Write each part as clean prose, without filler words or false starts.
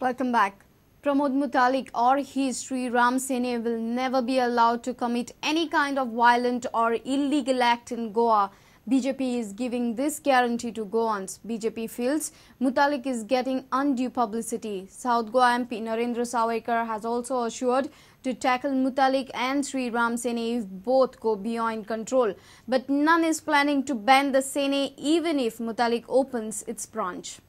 Welcome back. Pramod Mutalik or his Sri Ram Sene will never be allowed to commit any kind of violent or illegal act in Goa. BJP is giving this guarantee to Goans. BJP feels Mutalik is getting undue publicity. South Goa MP Narendra Sawaikar has also assured to tackle Mutalik and Sri Ram Sene if both go beyond control. But none is planning to ban the Sene even if Mutalik opens its branch.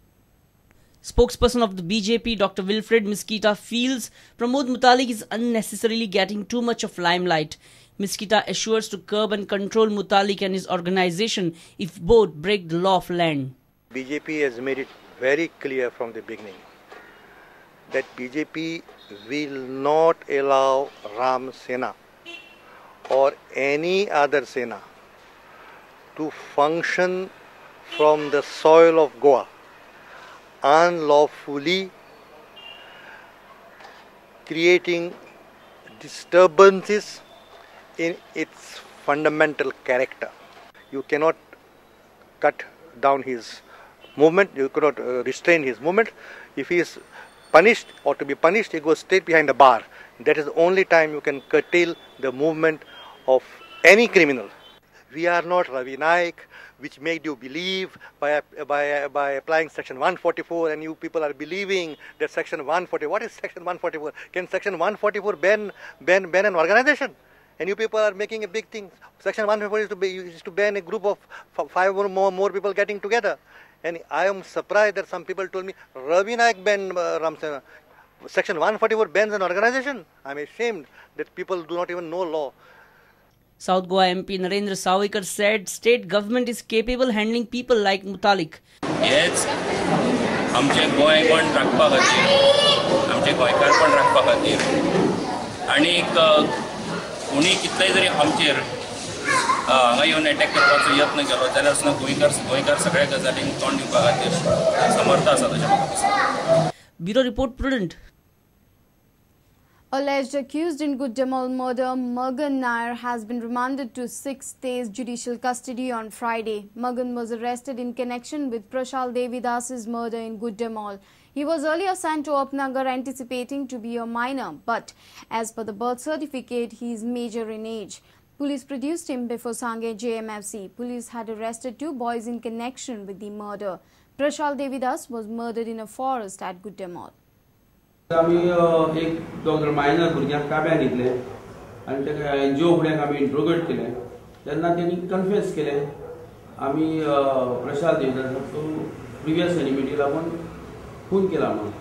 Spokesperson of the BJP, Dr. Wilfred Mesquita, feels Pramod Mutalik is unnecessarily getting too much of limelight. Mesquita assures to curb and control Mutalik and his organization if both break the law of land. BJP has made it very clear from the beginning that BJP will not allow Ram Sena or any other Sena to function from the soil of Goa unlawfully, creating disturbances in its fundamental character. You cannot cut down his movement, you cannot restrain his movement. If he is punished or to be punished, he goes straight behind the bar. That is the only time you can curtail the movement of any criminal. We are not Ravi Naik, which made you believe by applying Section 144, and you people are believing that Section 144. What is Section 144? Can Section 144 ban an organization? And you people are making a big thing. Section 144 is to ban a group of 5 or more people getting together. And I am surprised that some people told me Ravi Naik banned Ram Sena. Section 144 bans an organization. I am ashamed that people do not even know law. South Goa MP Narendra Sawaikar said state government is capable handling people like Mutalik. Yes, आमचे गोंयपण राखपा खातीर, आमचे गोंयकारपण राखपा खातीर आनी कोणी कितलेय जरी आमचेर हांगा येवन एटॅक करपाचो यत्न केलो जाल्यार सुद्दां गोंयकार सगळ्या गजालींक तोंड दिवपा खातीर समर्थ आसा तशें म्हाका दिसता. Bureau report, Prudent. Alleged accused in Guddemol murder, Magan Nair, has been remanded to 6 days judicial custody on Friday. Magan was arrested in connection with Prashal Devidas's murder in Guddemol. He was earlier sent to Upnagar anticipating to be a minor, but as per the birth certificate, he is major in age. Police produced him before Sange JMFC. Police had arrested 2 boys in connection with the murder. Prashal Devidas was murdered in a forest at Guddemol. आमी एक दोग minor भुरग्यांक ताब्यांत घेतले आनी ताका NGO फुड्यांक आमी interrogate केलें तेन्ना तेणी कन्फेस केलें आमी प्रशाल देविदासाचो प्रिवियस एनिमिटी लागून खून केला म्हणून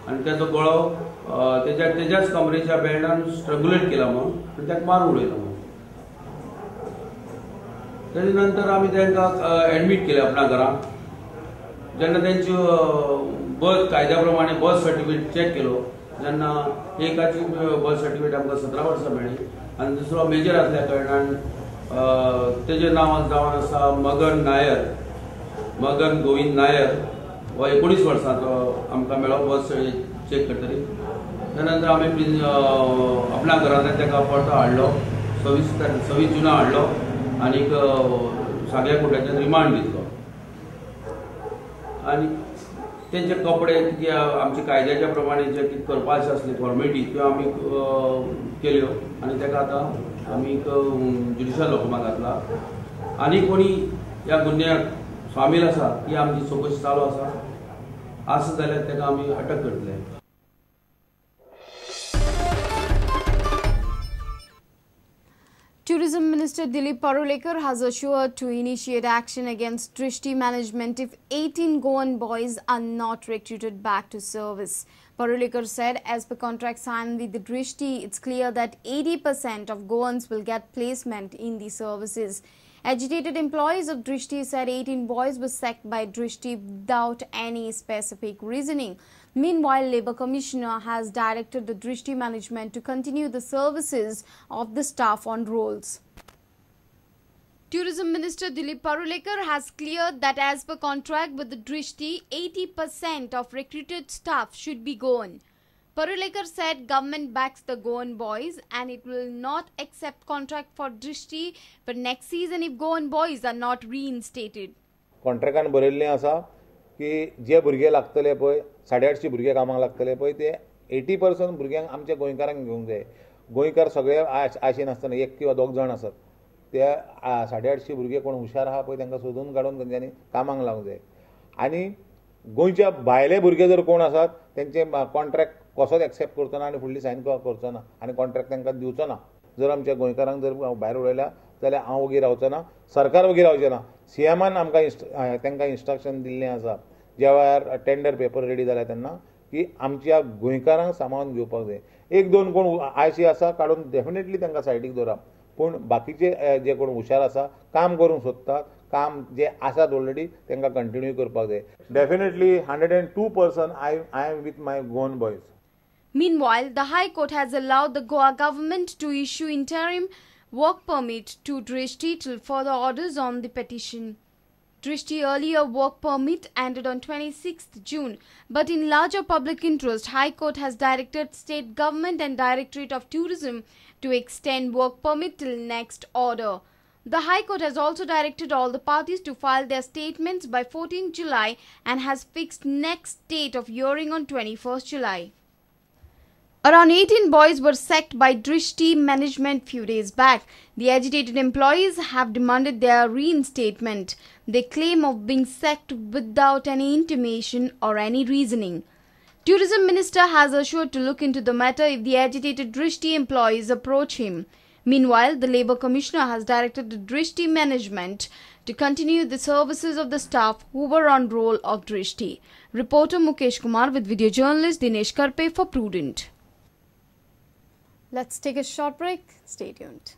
आनी ताचो गळो तेज्याच कमरेच्या बेल्टान स्ट्रंगुलेट केला म्हणून आनी ताका मारून उडयला म्हणून. तेजे नंतर आमी तांकां एडमीट केलें आपणा घरां. जेन्ना तेंची बर्थ कायद्या प्रमाणे बर्थ सर्टिफिकेट चॅक केलो जेन्ना एकाची बर्थ सर्टिफिकेट आमकां 17 वर्सां मेळ्ळी आनी दुसरो मेजर आसल्या कारणान तेजें नांव जावन आसा मगन नायर, मगन गोविंद नायर हो 19 वर्सांचो आमकां मेळ्ळो बर्थ चॅक करतरी. त्या नंतर आमी आपल्या घरांतल्यान ताका परतो हाडलो 26 जुना हाडलो आनीक साग्या कोर्टाच्यान रिमांड घेतलो आनी तेंचे कपडे कितें आमचे कायद्याच्या प्रमाणे जे कितें करपाचें आसले फॉर्मेलिटी त्यो आमी केल्यो आनी ताका आतां आमी ज्युडिशियल लोकमा घातला. आनी कोणी ह्या गुन्यांवाक सामील आसा ही आमची चवकशी चालू आसा, आसा जाल्यार ताका आमी अटक करतले. Tourism Minister Dilip Parulekar has assured to initiate action against Drishti management if 18 Goan boys are not recruited back to service. Parulekar said as per contract signed with the Drishti, it's clear that 80% of Goans will get placement in the services. Agitated employees of Drishti said 18 boys were sacked by Drishti without any specific reasoning. Meanwhile, Labour Commissioner has directed the Drishti management to continue the services of the staff on rolls. Tourism Minister Dilip Parulekar has cleared that as per contract with the Drishti, 80% of recruited staff should be Goan. Parulekar said government backs the Goan boys and it will not accept contract for Drishti for next season if Goan boys are not reinstated. कॉन्ट्रॅक्टान बरयल्लें आसा की जे भुरगे लागतले पळय 850 भुरगे कामाक लागतले पळय ते 80% भुरग्यांक आमच्या गोंयकारांक घेवंक जाय. गोंयकार सगळे आशेन आसतना एक किंवा 2 जाण आसात, ते 850 भुरगे कोण हुशार आहा पळय तांकां सोदून काडून तेंच्यांनी कामाक लावंक जाय. आनी गोंयच्या भायले भुरगे जर कोण आसात तेंचे कॉन्ट्रॅक्ट कसोच एक्सेप्ट करचो ना आनी फुडली सायन करचो ना आनी कॉन्ट्रॅक्ट तांकां दिवचो ना. जर आमच्या गोंयकारांक जर भायर उडयल्या जाल्यार हांव वगी रावचो ना, सरकार वगी रावचें ना. सीएमान आमकां तांकां इन्स्ट्रक्शन दिल्लें आसा ज्या वेळार टेंडर पेपर रेडी जाल्या तेन्ना की आमच्या गोंयकारांक सांबाळून घेवपाक जाय. 1-2 कोण आयसी आसा काडून डेफिनेटली तांकां सायडीक दवरप, पूण बाकीचे जे कोण हुशार आसा काम करूंक सोदतात, काम जे आसात ऑलरेडी तांकां कंटिन्यू करपाक जाय. Definitely 102% I am with my Goan boys. Meanwhile, the High Court has allowed the Goa government to issue interim work permit to Drishti till further orders on the petition. Drishti earlier work permit ended on 26th June, but in larger public interest, High Court has directed state government and Directorate of Tourism to extend work permit till next order. The High Court has also directed all the parties to file their statements by 14 July and has fixed next date of hearing on 21st July. Around 18 boys were sacked by Drishti management few days back. The agitated employees have demanded their reinstatement. They claim of being sacked without any intimation or any reasoning. Tourism Minister has assured to look into the matter if the agitated Drishti employees approach him. Meanwhile, the Labour Commissioner has directed the Drishti management to continue the services of the staff who were on roll of Drishti. Reporter Mukesh Kumar with video journalist Dinesh Karpe for Prudent. Let's take a short break. Stay tuned.